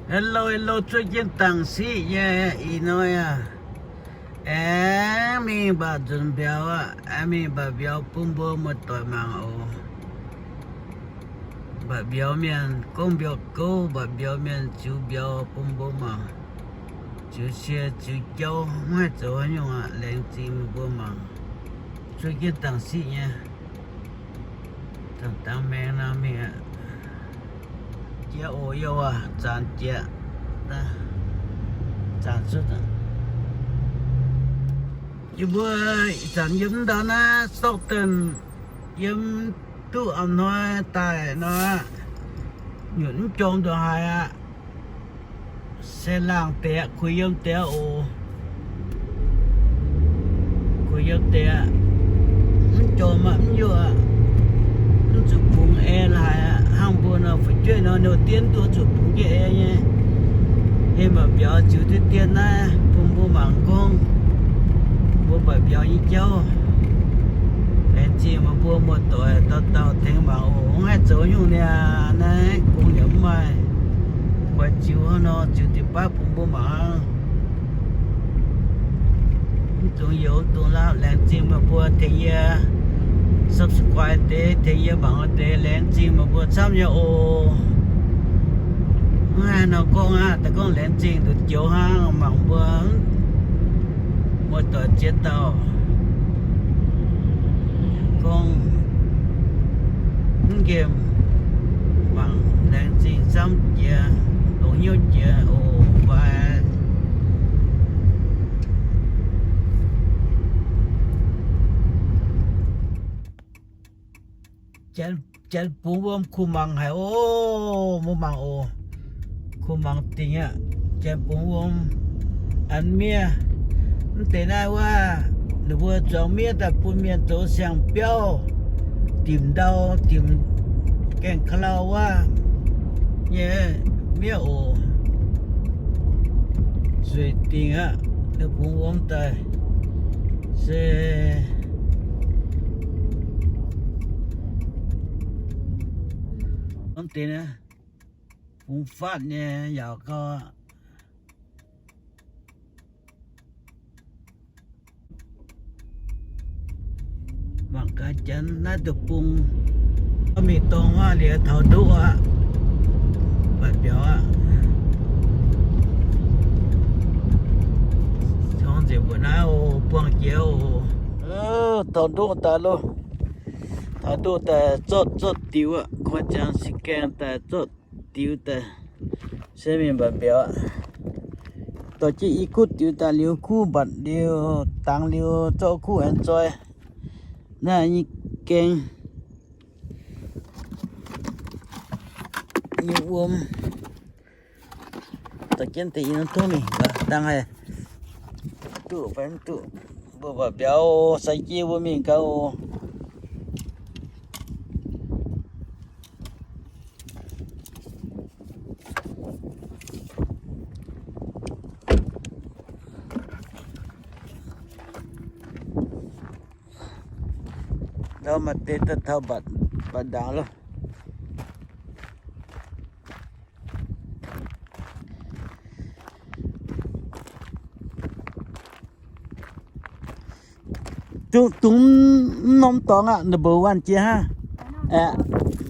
Hello, hello, zuov jienv dangc siqv nyei ih hnoi aac. Aengx mingh mbatc nzunc mbiauz aqv. Aengx mingh mbatc mbiauz bun mbuo muoz-doic mangc oc. Mbatc mbiauz mienh gorngv mbiauz gouv, mbatc mbiauz mienh ziux mbiauz bun mbuo mangc. Ziux sie ziux jauv mv haih zoux haaix nyungc aqv. Laengz zingh meih mbuo mangc. Zuov jienv dangc siqv nyei. Dangc dangx maengx nor mingh aqv. Jiex oc, yie waac zanc jiex, zanc cuotv. Yie mbuo ih zanc yiem ndau naaiv Stockton, yiem duqv a'hnoi daaih nor, nyutc mv jorm ndongc haaix aqv. Se laangh deix aqv, kuh yiem deix aqv oc. Kuh yiem deix aqv. Mv jorm aqv, mv yuoqv aqv. Mv zuqc bungx ei laaix aqv. Hnangv mbuo nor fu'jueiv nor, ninh dien duqv zuqc bungx jienv ei nyei. Yie mbatc mbiauz ziux deix dien naaiv bun mbuo mangc gorngv mbuo mbatc mbiauz nyei jauv. Laengz zingh meih mbuo muoz-doic dauh dauh tengx mangc oc. Mv haih zoux nyungc niaa, naaiv gong yaac mv maaih. Guaix ziux hnangv nor, ziux diqc baav bun mbuo mangc. Mv dungx youz, mv dungx laapv. Laengz zingh meih mbuo tengx yie subscribe deix, tengx yie mangc deix. Laengz zingh meih mbuo camv nyei oc. Mv haih nor gorngv aqv, daaih gorngv laengz zingh nduqc joux hnangv. Mangc mbuo muoz-doic ziex dauh gorngv mv nqemh mangc. Laengz zingh camv jiex, longc hnyouv jiex oc. Bye. Janx bungx wuom kuh mangc haic oc. Mbuo mangc oc. Kuh mangc dingc aqv. Janx bungx wuom an miev. Mv deix naaiv wuov, ninh mbuo zuangx miev daaih bun mienh zoux siang-biauv, dimc ndau, dimc gaengh ka'lau wuov nyei miev oc. Zueiz dingc aqv. Ninh bungx wuom daaih se mv deix naaiv bungx faatv nyei yaac gau. Mangc gaax janx naaiv deic-bung, mingh dorngx maah, liuz taux ndoqv aqv, mbatc mbiauz aqv. Cong nzengc mbuoqc naaiv oc, buangh jiex oc. Taux ndoqv daaih loh. Taux ndoqv daaih zorqv, zorqv diux aqv. Koi ziangx si gaengh daaih zorqv diux daaih se mingh mbatc mbiauz aqv. Dorh jienv i kuv diux daaih liuz, kuv mbatc liuz, dangx liuz, zorqv kuv aengx zoi naaiv nyei gaeng nyei wuom. Dorh jienv deix i norm tov mingh, dangh haic. Duqv fai mv duqv, mbuo mbatc mbiauz sai jienv mbuo mingh gau oc. Ndau maaih deix daaih taux mbatc, mbatc ndaangc loh. Dungx, dungx mv norm dorngx aqv, number one jiex hnangv. Aeqv,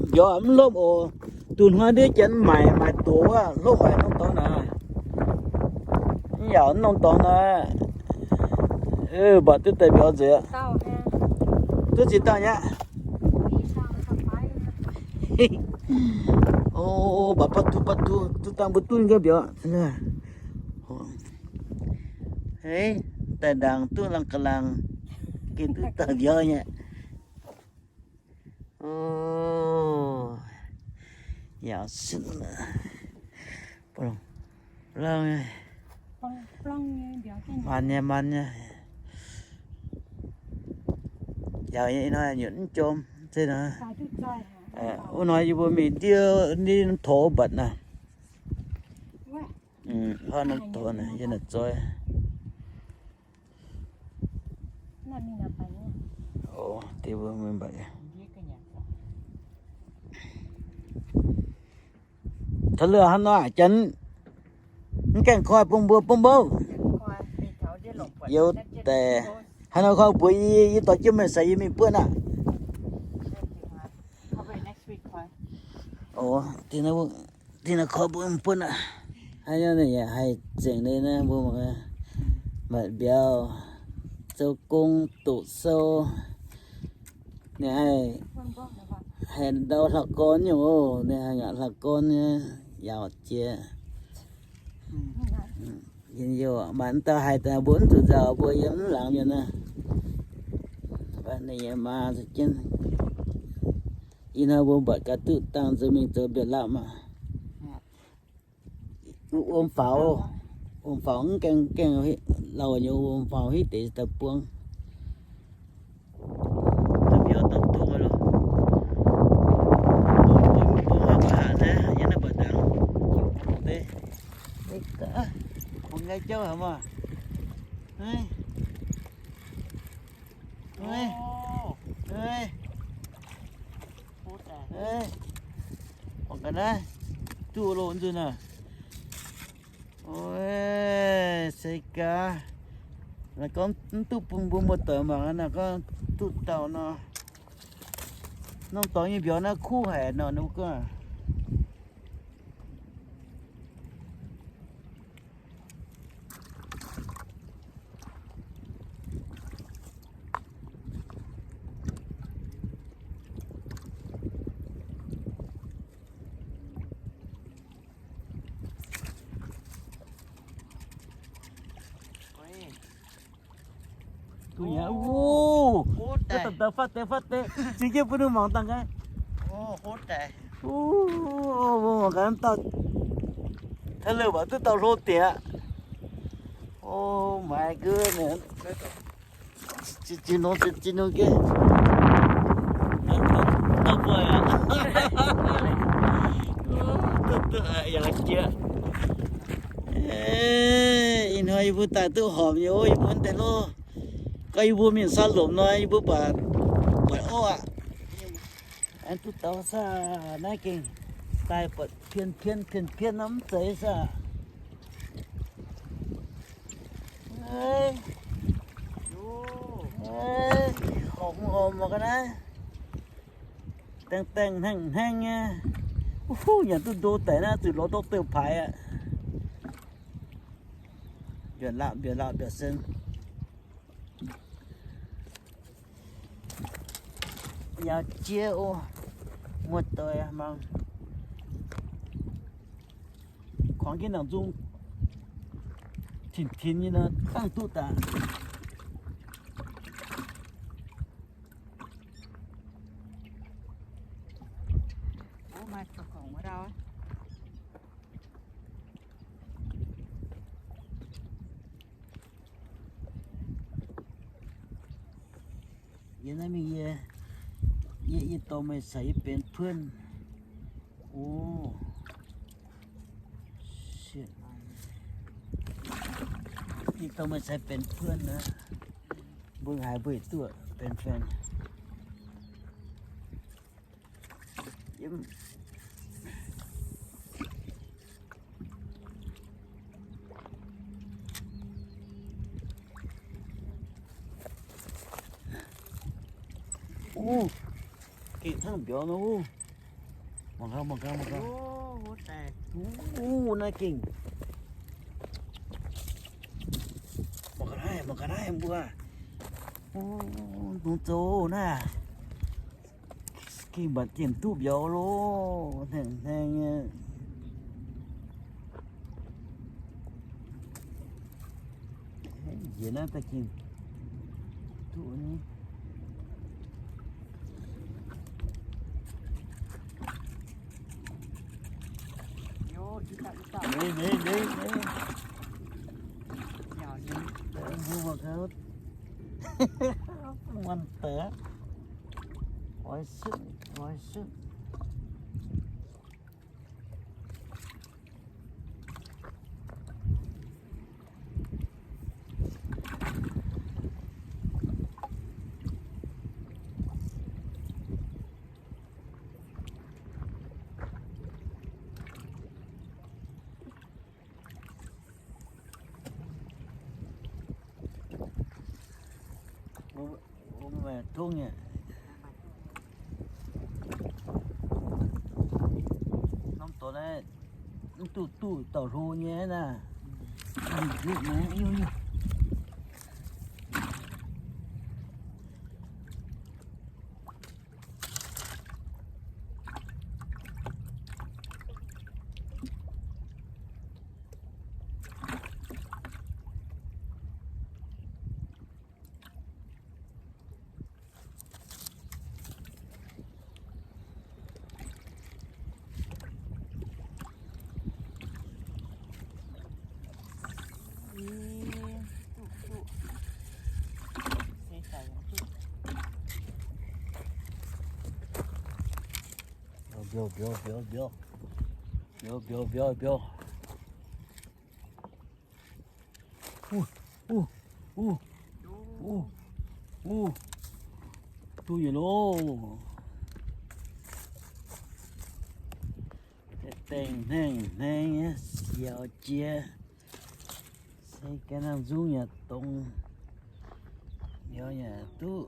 mbiauz mv hlopv oc. Dungx hnoi ndiev janx maaic, maaic doz aqv, hlopv maaic norm dorngx naaic. Mv yaac mv norm dorngx naaic. Mbatc duqv daaih mbiauz nzengc aqv. Duqv ziex dauh nyei aqv. O, mbatc baav duqv, baav duqv, duqv dangh mbuo duqv nyei mbiauz. Hei, daaih ndaangc duqv laangh ga'laangc, gengh duqv daaih mbiauz nyei. O, yaac sin, maanc nyei, maanc nyei. Yaac nyei ih hnoi nyutc mv jom, se nor. Wuov hnoi yie mbuo mingh ndiev, ndiev norm torv mbatc naaic. Hnoi norm torv naaic, yie naaic zoi. Taux lengh haaix nor aqv, janx Mv gaengh koi bun mbuo bun mbuo. Youz deix. Haaix nor koi mbuox yie, yie dorh jienv meih sai yie mingh buonv aqv. Ov, tin naaiv koi mbuo mingh buonv aqv. Haaix nor ninh yaac haih zengc ninh naaiv mbuo mangc, mbatc mbiauz, zoux gong doqc sou. Ninh haih, haih ndau hlauv-gorn nyungc oc. Ninh haih ngaatc hlauv-gorn nyei, yaauc jiex. Maaih dauh haiz daaih mbuo mv zuqc nzauh, mbuo yiem mv laangz mienh naaiv. Ninh yaac maa za'jienv. Ih hnoi mbuo buatc ga'duqv dangh nzuonx mingh zoux mbiauz-lapv maah. Wuom faaux, wuom faaux mv gaengh, gaengh lauh nyei, wuom faaux hitv deix daaih buangv. Mbiauz daaih buangv loh. Bung haaix baac haaix naaiv, yie naaiv buatc dangh. Bung nqaai jauv haic maah. Mangc gaax naaiv, duqv loh nzunc naaic. Oi, se gaax. Naaiv gorngv mv duqv bun mbuo muoz-doic mangc, naaiv gorngv duqv dauh nor. Norm dorngx nyei mbiauz naaiv kuv haic nor, ninh mbuo gorngv. Duqv nyei. Wuov, daaih fatv deix, fatv deix, ziex jienv bun ninh mangc dangh gaax. Wuov, mangc gaax, dauh, haaix leuh mv baac duqv dauh hlo diex aqv. Oh my goodness. Zinh nongx, zinh nongx geh. Dauh buoih aqv. Yaac jiex. Ih hnoi yie mbuo daaih duqv horpc nyei, yie mbuo deix loh. Gorngv yie mbuo mingh saauv lomc nor, yie mbuo buatc, buatc orv aqv. Aengx duqv dauh saah, naaiv gengh daaih buatc pien pien pien pien nor mv zeiz saah. Horpc horpc mangc gaax naaiv. Daengh daengh hnaengv hnaengv nyei. Wuov, nyanc duqv ndo daic naaiv zuqc lorz ndortv deix paaix aqv. Mbiauz-lapv, mbiauz-lapv, mbiauz-sen. Yaac jiex oc, muoz-doic mangc. Kuangx jienv nangc nzung tinc tinc nyei nor, dangh duqv daaih. Yie naaiv mingh yie, yie, yie dorh meih caux yie benx pliuonh. Oh, shit. Yie dorh meih caux benx pliuonh aqv. Mbuo haiz mbuo duqv benx pliuonh. Uh, gengh hnangv mbiauz nor. Mangc gaax, mangc gaax, mangc gaax. Uh, naaiv gengh. Mangc gaax naaiv, mangc gaax naaiv mbuo. Uh, nungx zoux naaiv. Gengh mbatc jienv duqv mbiauz loh, hnaengx hnaengx nyei. Njiec naaiv daaih gengh duqv ni. Muoz-doic, oix sutv, oix sutv. Tungv nyei. Norm dorc naaiv mv duqv duqv dauh hlo nyei naaiv. Mbiauz, mbiauz, mbiauz, mbiauz. Mbiauz, mbiauz, mbiauz, mbiauz. Uh, uh, uh, uh, uh. Duqv yietc loh. Dengh hnengh hnengh nyei, siaaux jiex. Se ga'naaiv nzungv yaac dongz, mbiauz yaac duqv.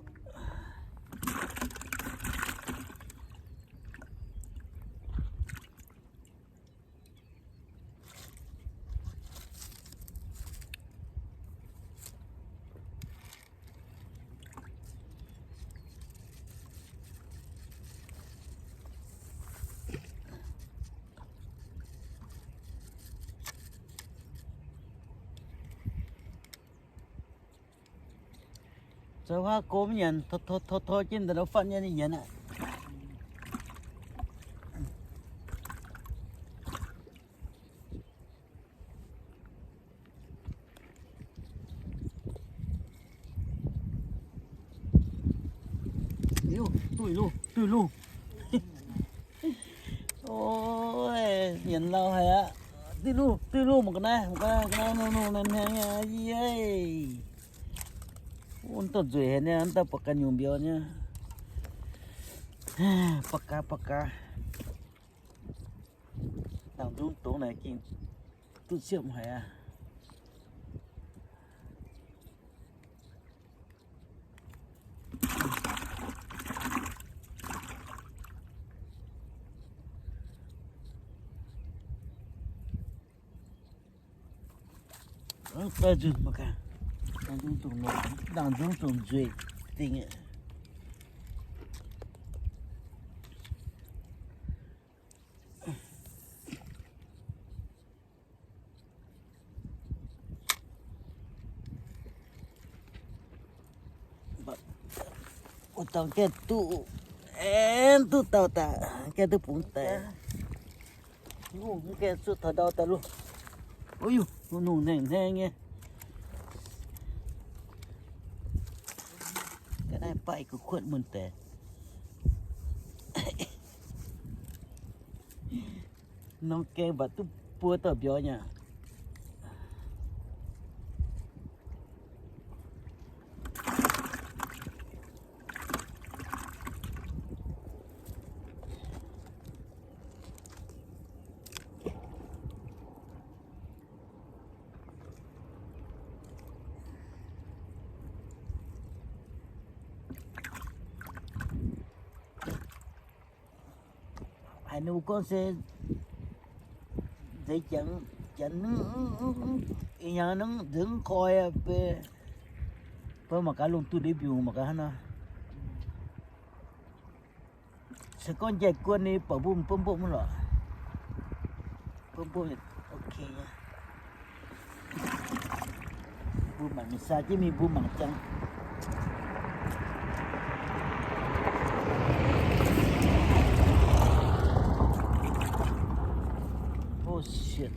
Zoux huaav gox mv nyanc, tov tov tov jienv daaih nor fatv nyei ninh nyanc aqv. Duqv luv, duqv luv. Ov, nyanc lauh haic aqv. Duqv luv, duqv luv, mangc ga'naaiv, mangc ga'naaiv, nongh nongh hnangv hnangv nyei. Wuov dauh nzueic haic nyei, wuov dauh ba'ganh nyungc mbiauz nyei. Ba'gaax, ba'gaax. Dangh nzung dongz naaic gengh duqv siepv haic aqv. Dangh nzung dongh nzueic dingh. Wuov dauh gaengh duqv, aengx duqv dauh daaih, gaengh duqv bungx daaih. Gaengh zuov taux ndau daaih loh. Ov, nungh hnengh hnengh nyei. Ga'naaiv baaih kuv kuotv mun deix. Norm gaeng mv baac duqv buo dauh mbiauz nyei. Haiz ninh mbuo gorngv se nzeix janx, janx ih hnyangx nzeix mv koi, beiv mangc gaax lungh duih ndeic mbiungc mangc gaax hnangv nor. Se gorngv njaih guon ninh baac mbuo mbopv mbopv mv lorqc. Mbopv mbopv ok nyei. Mbuo mangc mingh saa jienv mingh mbuo mangc jangx. Bullshit.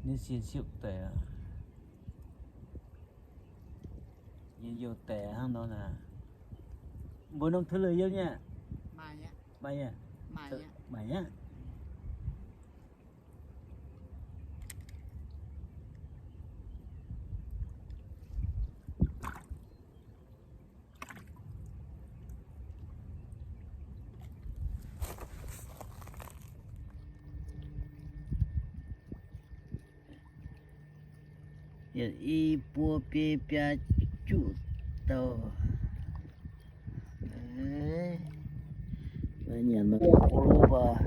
Ninh sienx siepv daic aqv. Yie youh daic hnangv nor naaic. Mbuo nongh tov leuc yiem nyei aqv? Maaih nyei. Maaih nyei. Maaih nyei. Maaih nyei. Yietc i buo biei biaa juqv dauh. Nyanc maiv gong baac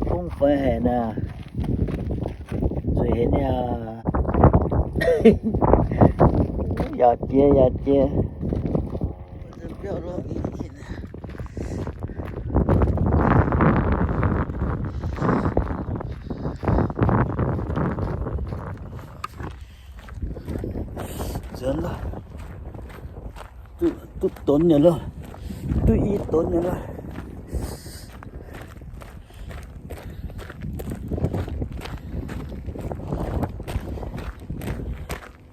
fongv fai haic naaic, zueiz haic niaa. Yaac jiex, yaac jiex. Nzuonx loh. Duqv, duqv donx nyei loh. Duqv i donx nyei loh.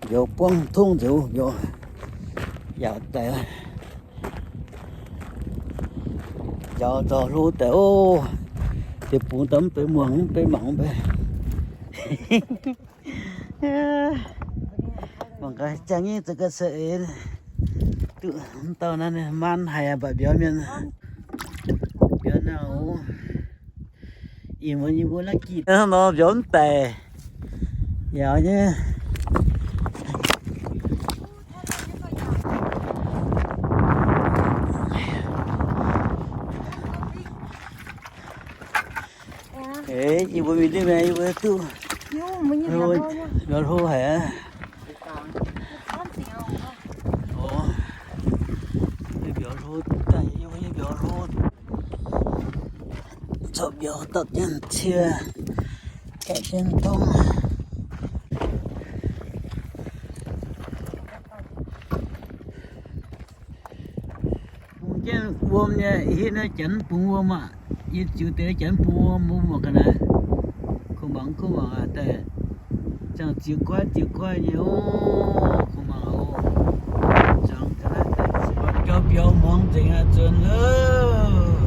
Mbiauz buangv tongv nzengc, mbiauz yaauc daic. Njaaux nzauh hlo daaih oc. Deic-bung daaih mv bei muangx, mv bei mangc mv bei. Mangc gaax, jangx nyei za'gengh se eix. Duqv mv dauh naaiv maan haic aqv, mv baac mbiauz mienh, mbiauz naaiv oc. Ih muonz yie mbuo naaiv gitv nor mbiauz mv daic. Yaac nyei. Eix, yie mbuo mingh ndiev mingh, yie mbuo duqv mbiauz hlo haic aqv. Mbiauz hlo daaih, yie mbuo nyei mbiauz hlo. Corc mbiauz dapv jienv cie, dapv jienv tongv. Bungx jienv wuom nyei, hitv naaiv janx mv bungx wuom aqv. Yie ziux deix janx mv bungx wuom, mbuo mangc ga'naaiv. Kuv mangc, kuv mangc aqv, daaih ziangh ziex guaiv ziex guaiv nyei oc. Kuv mangc oc. Zangx ga'naaiv daaih biaux biaux muangx nzengc aqv, zuonx loh.